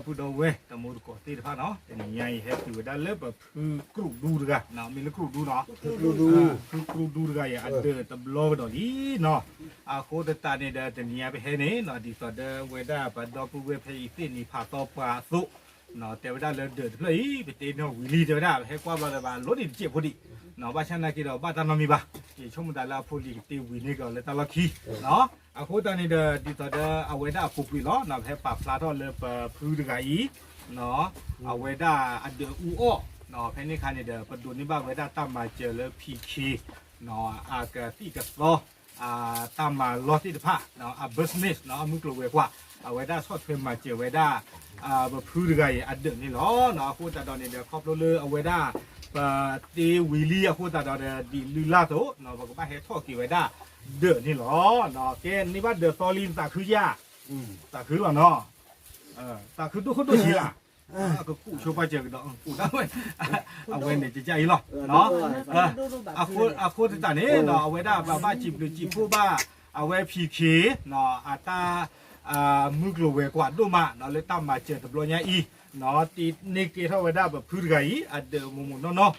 ပုၢ်ဒီဝဲၢ်တံၤသကိးသ့ၣ်တဖၣ်နီၤ, တနံၤညါအံၤဟဲတုၤဝဲဒၣ်လၢပဖုကရူၢ်ဒူတဂၤ, မ့ၢ်လၢကရူၢ်ဒူနီၤ, ဖုကရူၢ်ဒူတဂၤအံၤအဒၢးတဘျီကဒီးလံနီၤ. အဃိသတးန့ၣ်ဒီး တနံၤညါပဟဲန့ၣ်နီၤ ဒ်သိးဒီးဝဲဒၣ်ပဒီပုၢ်ဝဲၢ်ဖဲအံၤသ့ၣ်န့ၣ် ဖးသီပှၤအသိး တဲဝဲဒၣ်လၢဒၢးတဖျၢၣ်အံၤ ပတ့နီၣ်ဝံၤလံ တဲဝဲဒၣ် ပဟဲကွၢ်ဘျီဒီးဘၣ်လိၣ်ဒံးတစဲးဖိဒံး, ဘၣ်ဆၣ်နာ်က့ဒီးဘၣ်တၢ်နီတမံၤဘၣ်, ယဆိကမိၣ်သးလၢအဖိလံၤကတ့ဝံၤန့ၢ်က့ၤအီၤလၢတၢ်လီၢ်ခံနီၤ. အဃိသတးန့ၣ်ဒီး ဒ်သိးဒီးအဝဲဒၣ်အပူၤကွံာ်လီၤနီၤ, ပဟဲပာ်ဖျါထီၣ်လၢပဖုတဂၤအံၤ အဝဲဒၣ်အဒၢးအူအီၣ်, ဖဲန့ၣ်အခါန့ၣ်ဒီး ပဒိးန့ၢ်ဘၣ်ဝဲဒၣ်တၢ်မၤစၢၤလၢ ဖံးခ့ၤ အကသံၣ်ကသီ တၢ်မၤလီၢ်သ့ၣ်တဖၣ် အ business အမုၢ်ကျိၤဝဲၤကွာ် အဝဲဒၣ်ဆီၣ်ထွဲမၤစၢၤဝဲဒၣ် ပဖုတဂၤအံၤအဒၢးန့ၣ်လီၤ. အဃိသတးဒီးန့ၣ်ဒီး ခီဖျိလၢအဝဲဒၣ် ပတ့ဝံၤလံအဃိသတးဒီးဒီး ဒ်လုၢ်လၢ်အသိး ပကဘၣ်ဟဲထီၣ်က့ၤဝဲဒၣ်ဒၢးန့ၣ်လီၤ. ကဲန့ၢ်ဘၣ်ဒၢးသီလံ သးခုဧါ, သးခုလီၤနီၤ, သးခုဒိၣ်ခိၣ်ဒိၣ်ဆံးလၢ် ကကူၣ်ဆိပာ်စၢၤကဒီး ကူၣ်ဒၣ်ဝဲ အဝဲန့ၣ်ကကအံၤလီၤ. အဃိသတးန့ၣ်ဒီး အဝဲဒၣ်ပဘၣ်စံးဘျုးစံးဖှိၣ်ဘၣ် အဝဲဖံးခ့ၤ အတၢ် မုၢ်ကျိၤဝဲၤကွာ်ဒိၣ်မး လၢတၢ်မၤစၢၤတဘျီညါအံၤ တ့န့ၢ်ကဲထီၣ်ဝဲဒၣ်ပဖုတဂၤအံၤ အဒၢးမိၢ်မိၢ်နီၢ်နီၢ်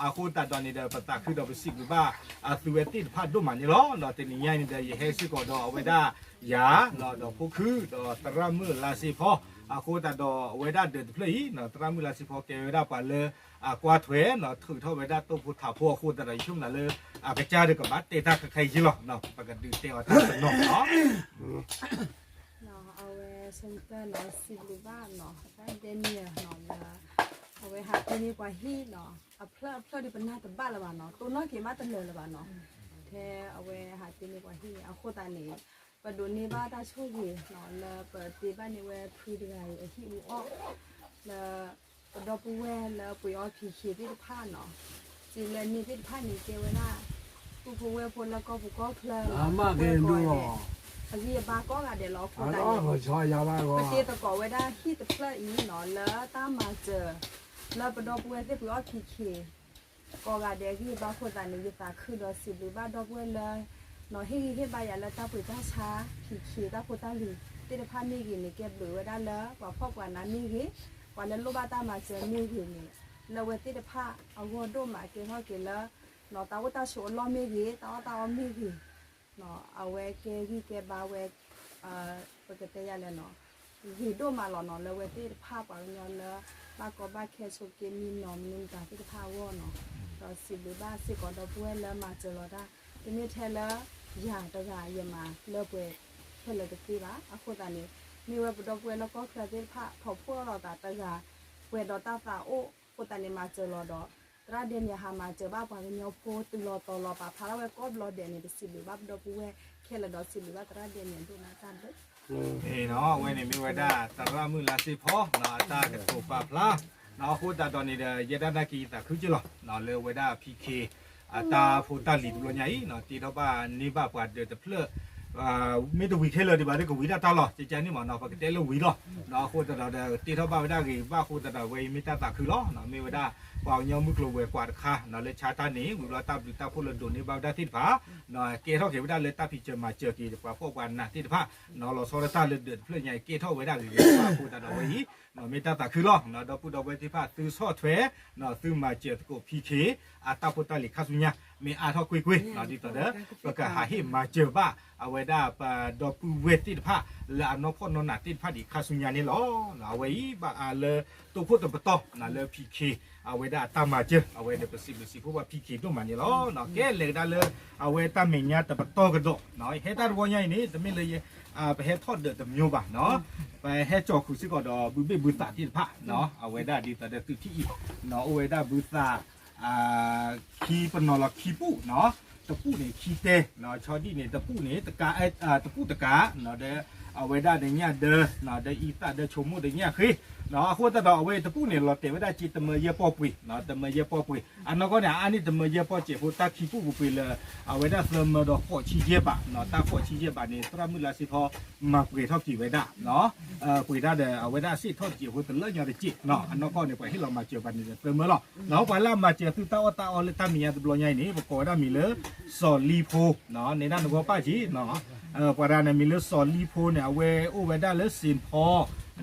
အဃိသတးဒီးန့ၣ်ဒီး ပသးခုဒီးပစံးဘျုးဘၣ် အသုဝဲသ့ၣ်တဖၣ်ဒိၣ်မးန့ၣ်လီၤ. တနံၤညါအံၤန့ၣ်ဒီး ယဟဲစ့ၢ်ကီးဒီးအဝဲဒၣ်ယၤ ဒီးဖိခု ဒီးသရၣ်မုၣ်လါစ့ဖီ အဃိသတးဒီးအဝဲဒၣ်ဒၢးတဖျၢၣ်အံၤ သရၣ်မုၣ်လါစ့ဖီကဲဝဲဒၣ်ပှၤလၢ အကွၢ်ထွဲ ထုးထီၣ်ဝဲဒၣ်တိၢ်ဖိထးဖိအဃိသတးဒီး ယဆိကမိၣ်လၢ အကစၢ်ဒီးကဘၣ်တဲတၢ်ခဲခါအံၤယ့လီၤ. ပကဒုးတဲအီၤတၢ်တနီၤနီၤ အဝဲဆိကတၢၢ်နီၤ စံးဘျုးဘၣ်နီၤ တၢ်ဒဲးန့ၣ်နီၤလၢ အဝဲဟးတ့န့ၢ်ပှၤဟံၣ်နီၤ အဖျၢၣ်အဖျၢၣ်ဒီးပနၢ်တဘၣ်လၢၤဘၣ်နီၤ တိၢ်နီၣ်က့ၤဘၣ်တလၢာ်လၢၤဘၣ်နီၤ ထဲအဝဲဟးတ့န့ၢ်ပှၤဟံၣ်န့ၣ် အဃိသတးန့ၣ် ပဒိးန့ၢ်ဘၣ်တၢ်ဆိၣ်ဂ့ၤနီၤ လၢပတ့ဘၣ်န့ၢ်ဝဲဖုတဂၤအံၤအဟံၣ်အူအီၣ် လၢ ပဒီပုၢ်ဝဲၢ်လၢပှ့ၤအီၣ်ဖံးခ့ၤသ့ၣ်တဖၣ်နီၤ စံးလၢန့ၢ်သ့ၣ်တဖၣ်န့ၣ် ကဲဝဲဒၣ် ပုၢ်ဖိဝဲၢ်ဖိလၢကီၢ်ပူၤကီၢ်ချၢနီၤ ပှဲၤကိးဂၤဒဲး အဂံၢ်အဘါကိးဂၤဒဲးလီၤ. အဃိသတးန့ၣ် ပတ့သကိးဝဲဒၣ်ဟံၣ်တဖျၢၣ်အံၤနီၤ လၢတၢ်မၤစၢၤ လၢပဒီပုၢ်ဝဲၢ်သ့ၣ်ပှ့ၤအီၣ်ဖံးခ့ၤ ကိးဂၤဒဲးအဂံၢ်အဘါအဃိသတးန့ၣ် ယသးခုဒီးစံးဘျုးဘၣ်ဒီပုၢ်ဝဲၢ်လၢ နီၤဟ့ၣ်ဂံၢ်ဟ့ၣ်ဘါယၤလၢတၢ်ပှ့ၤတၢ်ဆါ ဖံးခ့ၤတၢ်ဖိတၢ်လံၤသ့ၣ်တဖၣ်မ့ၢ်ဂ့ၤန့ၣ် ကဲဘျုးဝဲဒၣ်လၢပှၤဖှီၣ်ပှၤနးမ့ၢ်ဂ့ၤ ပှၤလၢလိၣ်ဘၣ်တၢ်မၤစၢၤမ့ၢ်ဂ့ၤန့ၣ် လၢအဝဲသ့ၣ်တဖၣ်အဂီၢ်ဒိၣ်မး ကဲထီၣ်က့ၤလၢ နီၤတၢ်အိၣ်တၢ်ဆိးအလီၢ်မ့ၢ်ဂ့ၤ တၢ်အီၣ်တၢ်အီမ့ၢ်ဂ့ၤ အဝဲကဲဂံၢ်ကဲဘါဝဲ ပကတဲယၤလဲၣ်နီၤ ဂ့ၤဒိၣ်မးလီၤနီၤ လၢအဝဲသ့ၣ်တဖၣ်ပှၤကညီလၢ ဘၣ်ကီဘၣ်ခဲဆိးက့မံနီၤမနုၤတၢ်သ့ၣ်တဖၣ်အဂီၢ်နီၤ ဒီးစံးဘျုးဘၣ်စ့ၢ်ကီးဒီပုၢ်ဝဲၢ်လၢမၤစၢၤလီၤတၢ် တမ့ၢ်ထဲလၢ ယၤတဂၤယမၤလၢပှဲၤခဲလၢာ်တသ့ဘၣ် အဃိသတးန့ၣ် မ့ၢ်ဝဲပဒီပုၢ်ဝဲၢ်လၢကီၢ်ချၢသ့ၣ်တဖၣ် ထီၣ်ဖှီၣ်လိာ်သးတဂၤ ပှဲၤဒီးတၢ်သးအိၣ် အဃိသတးန့ၣ် မၤစၢၤလီၤဒီး သရၣ်ဒဲးန့ၣ် ဟးမၤစၢၤဘၣ်ပှၤကညီဖိ တုၤလီၤတီၤလီၤပာ်ဖျါထီၣ်ဝဲကိးဘျီဒဲးန့ၣ် ပစံးဘျုးဘၣ်ပဒီပုၢ်ဝဲၢ်ခဲလၢာ်ဒီးစံးဘျုးဘၣ်သရၣ်ဒဲးန့ၣ် ဒိၣ်မးတၢ်ဘျုး အဝဲန့ၣ်မ့ၢ်ဝဲဒၣ်သရၣ်မုၣ်လါစ့ဖီ အတၢ်ကတိၤပာ်ဖျါ အဃိသတးဒီးန့ၣ်ဒီး ယဲဒၣ်နာ်က့ၤယသးခုကၢလီၤ လၢအဝဲဒၣ်ဖံးခ့ၤ အတၢ်ဖိတၢ်လံၤတဘျီညါအံၤ တ့ထီၣ်ဘၣ်န့ၢ်ဘၣ်ပှၤဒၢးတဖျၢၣ် မ့ၢ်တဝံၤခဲလၢာ်ဒံးဘၣ်ဒီး ကဝံၤဒၣ်တၢ်လီၤ ကကန့ၣ်မးနီၤ ပကတဲလၢဝံၤလီၤ. အဃိသတးဒီး တ့ထီၣ်ဘၣ်ဝဲဒၣ်ဂ့ၤဘၣ်အဃိသတးဒီး ဝဲအံၤမ့ၢ်တၢ်သးခုလီၤ. မ့ၢ်ဝဲဒၣ် ပှၤကညီမုၢ်ကျိၤဝဲၤကွာ်တခါ လၢဆါတၢ်န့ၣ် ဝံၤဘျီတၢ်ဘျုးတၢ်ဖှိၣ်လၢဒိးန့ၢ်ဘၣ်ဝဲဒၣ်သ့ၣ်တဖၣ် ကဲထီၣ်က့ၤဝဲဒၣ်လၢတၢ်ဖံးစၢၤမၤစၢၤက့ၤ ပှၤဖှီၣ်ပှၤနးသ့ၣ်တဖၣ် လီၤဆီဒၣ်တၢ်လၢဒၢးတဖျၢၣ်ညါအံၤ ကဲထီၣ်ဝဲဒၣ်ဂ့ၤဂ့ၤဘၣ်အဃိသတးဒီး ဝဲအံၤ မ့ၢ်တၢ်သးခုလီၤ. ဒီပုၢ်ဒီဝဲၢ်သ့ၣ်တဖၣ် သုဆီၣ်ထွဲ သုမၤစၢၤသကိးဖံးခ့ၤ အတၢ်ဖိတၢ်လံၤခါဆူညါ မ့ၢ်အါထီၣ်ကွ့ၢ်ကွ့ၢ် ဒ်သိးဒီး ပကဟးဟ့ၣ်မၤစၢၤဘၣ် အဝဲဒၣ်ပဒီပုၢ်ဝဲၢ်သ့ၣ်တဖၣ် လၢအနီၢ်ဖှီၣ်နီၢ်နးသ့ၣ်တဖၣ်ဒံးခါဆူညါန့ၣ်လီၤ. အဝဲအံၤဘၣ်အါလၢ တိခိၣ်တပတီၢ် လၢဖံးခ့ၤ အဝဲဒၣ်အတၢ်မၤစၢၤ အဝဲဒီးပစံးဘျုးစံးဖှိၣ်ဘၣ်ဖံးခ့ၤဒိၣ်မးန့ၣ်လီၤ. ကဲလဲၤကဒါလၢ အဝဲတၢ်မဲာ်ညါတပတီၢ်ကဒီး ဟဲတၢ်တဝီညါအံၤန့ၣ် တမ့ၢ်လၢ ပဟဲထီၣ်ဒၢးတမျိုးဘၣ် ပဟဲကၠီၤဃုာ်စ့ၢ်ကီးဒီးဘုဘ့ၣ်ဘုသးသ့ၣ်တဖၣ် အဝဲဒၣ်ဒ်သိးဒီးသုထံၣ်အံၤ အိၣ်ဝဲဒၣ်ဘုသး ခံပနီၤလီၤခံပူၣ် တပူၣ်န့ၣ်ခံတဲ ဆီဒံၣ်န့ၣ် တပူၣ်န့ၣ် တကး တပူၣ်တကး ဒီး အဝဲဒၣ်ဒီးညၣ်ဒၢ ဒီးအံသၣ်ဒၢဆိကမိၣ်ဒီးညၣ်ဃ့ အဃိသတးဒီးအဝဲတပူၣ်န့ၣ် လီၤတဲာ်ဝဲဒၣ်က့တမၢယဲၢ်ပီၢ်ပှ့ၤ တမၢယဲၢ်ပီၢ်ပှ့ၤ အနီၢ်ကီၢ်န့ၣ် အါန့ၢ်တမၢယဲၢ်ပီၢ်စဲးဖိ တၢ်ခံပူၣ်ပူၤပှ့ၤလၢ အဝဲဒၣ်သၢမၢဒီးဃိးဆံယဲၢ်ဘး တၢ်ဃိးဆံယဲၢ်ဘးန့ၣ် သရၣ်မုၣ်လါစ့ဖီ မၤပှဲၤထီၣ်က့ၤဝဲဒၣ် ပှ့ၤဒၣ်ဒီး အဝဲဒၣ်စ့ၢ်ထီၣ်တစဲးဖိတလၢညီတစဲး အနီၢ်ကီၢ်န့ၣ် ပှၤဟ့ၣ်လီၤမၤစၢၤပှၤန့ၣ်ဒီးသၢမၢလီၤ. ပှၤလၢအမၤစၢၤသုတၢ်အီၣ်တၢ်အီလၢတၢ်မဲာ်ညါတဘျီညါအံၤန့ၣ် ပကိးဝဲဒၣ်မံၤလၢ စီၤလံဖိ န့ၢ်ဒၣ်နဂီၢ်ပၣ်က့ၤ ပှၤတဂၤန့ၣ်မံၤလၢစီၤလံဖိန့ၣ် အဝဲအိၣ်ဝဲဒၣ်လၢစ့ၣ်ဖီ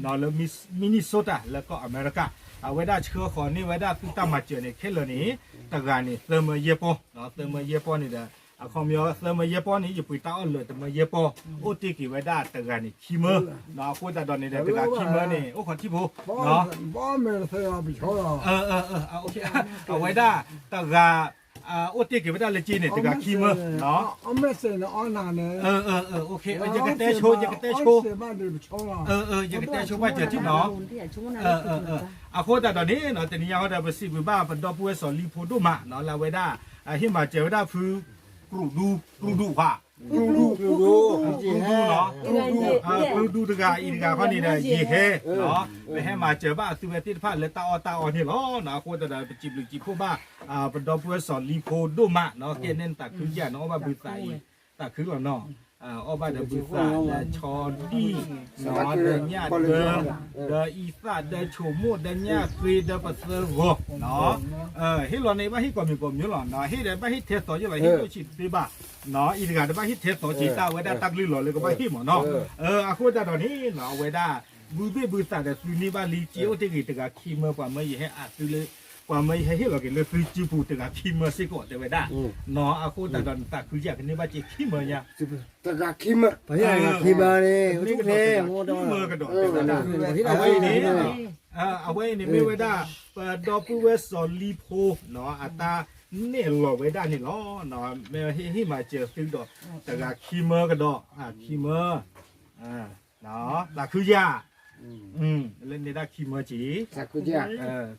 လၢ Minnesota လၢကီၢ်အမဲရကၤ, အဝဲဒၣ်ဆှၢဃီၤန့ၢ်ဝဲဒၣ်သုတၢ်မၤစၢၤန့ၣ် ခဲလၢာ်န့ၣ် တဂၤန့ၣ် သၢမၢယဲၢ်ပီၢ်, သၢမၢယဲၢ်ပီၢ်န့ၣ်ဒီး အခီပညီ သၢမၢယဲၢ်ပီၢ်န့ၣ် ယပှ့ၤတၢ်အီၣ်လၢာ်တမၢယဲၢ်ပီၢ်, အိၣ်တ့ၢ်က့ၤဝဲဒၣ်တဂၤန့ၣ်ခံမၢ, အဃိသတးဒီးန့ၣ်ဒီး တဂၤခံမၢန့ၣ် အိၣ်ခိးထံဖိ အဝဲဒၣ် တဂၤ အိၣ်တ့ၢ်က့ၤဝဲဒၣ်လၢက့န့ၣ် တဂၤခံမၢ, ယကတဲဆိ ယကတဲဆိ ယကတဲဆိဘၣ်စၢၤထံနီၤ, အဃိသတးဒီးန့ၣ် တနံၤညါဃီဒီး ပစံးဘျုးဘၣ်ပဒီပုၢ်ဝဲၢ်စီၤလံၤဖိဒိၣ်မးနီၤ လၢအဝဲဒၣ် ဟ့ၣ်မၤစၢၤဝဲဒၣ်ဖု ကြူဒူ, ကြူဒူခွါ, ကြူဒူနီၤ, ကြူဒူတဂၤအံၤတဂၤခီန့ၣ်ဒီး ယံာ်ဟဲ, ပဟဲမၤစၢၤဘၣ်အသုဝဲသ့ၣ်တဖၣ်လၢတၢ်အီၣ်တၢ်အီန့ၣ်လီၤ. အဃိသတးဒီး ပစံးဘျုးစံးဖှိၣ်ဘၣ် ပဒီပုၢ်ဝဲၢ်စီၤလံၤဖိဒိၣ်မးနီၤ, ကဲနဲနသးခုယၤနီၤ, အီၣ်ဘၣ်ဘုသးအံၤ သးခုလီၤနီၤ, အီၣ်ဘၣ်ဒီးဘုသးဒီးဆီဒံၣ်နီၤ, ဒီးညၣ်ဒၢ, ဒီးအံသၣ်ဒီးဆိမိၣ်ဒီးညၣ်ဃ့ဒီးပသၢဂီၤနီၤ, ဟ့ၣ်လီၤန့ၣ် ဘၣ်ဟ့ၣ်ကိးမံၤကိးမံၤလီၤနီၤ, ဟ့ၣ်ဒီးဘၣ်ဟ့ၣ်ထဲသိးယလီၤ, ဟ့ၣ်ဒိၣ်ဆံးတသ့ဘၣ်နီၤ, အံၤတဂၤဒီးဘၣ်ဟ့ၣ်ထဲသိးက့ၤတၢ်ဝဲဒၣ်တၢ်ကလုၢ်လီၤလၢကဘၣ်ဟ့ၣ်မးနီၤ, အဃိသတးဒီးန့ၣ်နီၤ အဝဲဒၣ် ဘုသ့ၣ်ဘုသးဒီးသုန့ၢ်ဘၣ်လံက့ အိၣ်တ့ၢ်ဂ့ၤတဂၤခံမၢ ပှၤမၢယဟဲအသုလၢ ပှၤမၢယဟဲဟ့ၣ်လီၤက့ၤလၢသုစုပူၤတဂၤခံမၢစ့ၢ်ကီးတဲဝဲဒၣ်နီၤ, အဃိသတးဒီးနသးခုယၤကန့ၢ်ဘၣ်က့ၤခံမၢညါ တဂၤခံမၢ, ပှၤဟ့ၣ်တဂၤခံမၢန့ၣ် မ့ၢ်ကဒီးတဲဝဲဒၣ် အဝဲအံၤန့ၣ် အဝဲအံၤန့ၣ်မ့ၢ်ဝဲဒၣ် ပဒီပုၢ်ဝဲၢ်စီၤလံၤဖိနီၤ အတၢ်နဲၣ်လီၤဝဲဒၣ်န့ၣ်လီၤ. မ့ၢ်ဟ့ၣ်မၤစၢၤသုဒီး တဂၤခံမၢကဒီး ခံမၢ သးခုယၤ လၢန့ၣ်ဒၣ်ခံမၢက့ၤ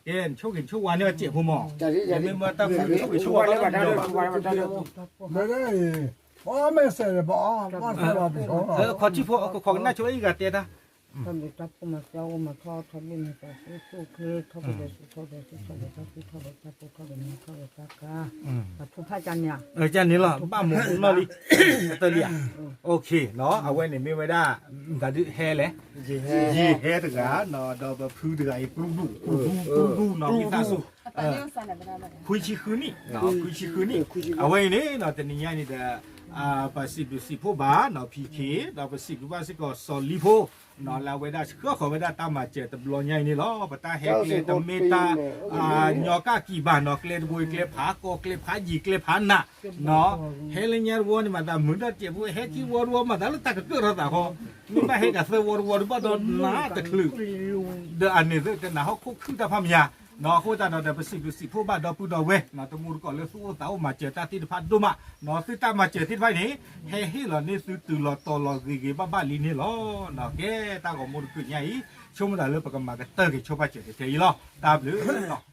ကဲ နဆိၣ်ဂ့ၤနဆိၣ်ဝါန့ၢ်အီၤ စဲးဖိမး, မ့ၢ်မၢတၢ်ဖိဆိၣ်ဂ့ၤဆိၣ်ဝါဘၣ်ဒီး ပှၤမ့ၢ်စဲး အခီၣ်ထံဖိ ကခိးကနၣ်ဆိလၢယဂၤတဲတၢ် တၢ်ဘျုးတၢ်ဖှိၣ်မၤစၢၤအိၣ်မၤထီၣ်ထီၣ်ဘ့ၣ်မၤစၢၤဆူၣ်ချ့ထီၣ်ဘိဒီးဆူၣ်ထီၣ်ဒီးဆူၣ်ထီၣ်ဒီးတၢ်ဖှိၣ်ထီၣ်ဒီးဆူၣ်ထီၣ်ဒီးတၢ်ဖှိၣ်ထီၣ်ဒီးမၤထီၣ်ဒီးတၢ်ကါ တၢ်ထူၣ်ဖးကန့ၣ်ဧါ ကန့ၣ်လီၤ ဘၣ်မၤနီၣ်လံ တၢ်လံဧါ အဝဲန့ၣ်မ့ၢ်ဝဲဒၣ် တၢ်ဒုးဟဲလဲၣ် ယံာ်ဟဲတဂၤ ဒီးပဖုတဂၤအံၤ ကြူဒူၣ် ကြူဒူၣ် ကြူဒူၣ်နီၤ ဝံသးစူၤ ခွံဆံဃုနံၣ် ခွံဆံဃုနံၣ် အဝဲအံၤန့ၣ် တနံၤညါန့ၣ်ဒီး ပစံးဘျုးစံးဖှိၣ်ဘၣ်နီၤ ဖံခ့ ဒီးပစံးဘျုးဘၣ်စ့ၢ်ကီးစီၤလံၤဖိ လၢအဝဲဒၣ်ဆှၢဃီၤဝဲဒၣ်တၢ်မၤစၢၤတဘျီညါအံၤန့ၣ်လီၤ. ပတၢ်ဟဲကျဲတမ့ၢ်တၢ် ညီကၣ်ကံၢ်ဘၣ်နီၤ ကျဲတဘိကျဲဖးကီၢ်ကျဲဖးယံၤကျဲဖးနး ဟဲလၢညါတဝီန့ၣ်မၤသးမုာ်ဒီးစဲးဖိ ဟဲခံဝီတဝီမၤသးလၢတၢ်ကကၢၢ်ထီၣ်သးဃီ မ့ၢ်ဘၣ်ဟဲကသၢဝီတဝီဒုးဘၣ်ဒီးနးတချုး ဒီးအန့ၣ်သ့ၣ်တနၢ်ဟီၣ်ခိၣ်ခုၣ်တၢ်ဖးမယၤ အဃိသတးဒီးပစံးဘျုးစံးဖှိၣ်ဘၣ်ဒီပုၢ်ဒီဝဲၢ် တမူတကိးလၢသုအိၣ်သးအိၣ်မၤစၢၤတၢ်သ့ၣ်တဖၣ်ဒိၣ်မး သုတၢ်မၤစၢၤသ့ၣ်တဖၣ်အံၤန့ၣ် ဟဲဟ့ၣ်လီၤန့ၢ်သုတုၤလီၤတီၤလီၤဂ့ၤဂ့ၤဘၣ်ဘၣ်လံန့ၣ်လီၤ. ကဲတၢ်ဂီၤမူတကုးညါအံၤ ဆိကမိၣ်သးလၢပကမၤကတၢၢ်က့ၤဆိဘၣ်စၢၤတထဲအံၤလီၤ. တၢ်ဘျုးလီၤ.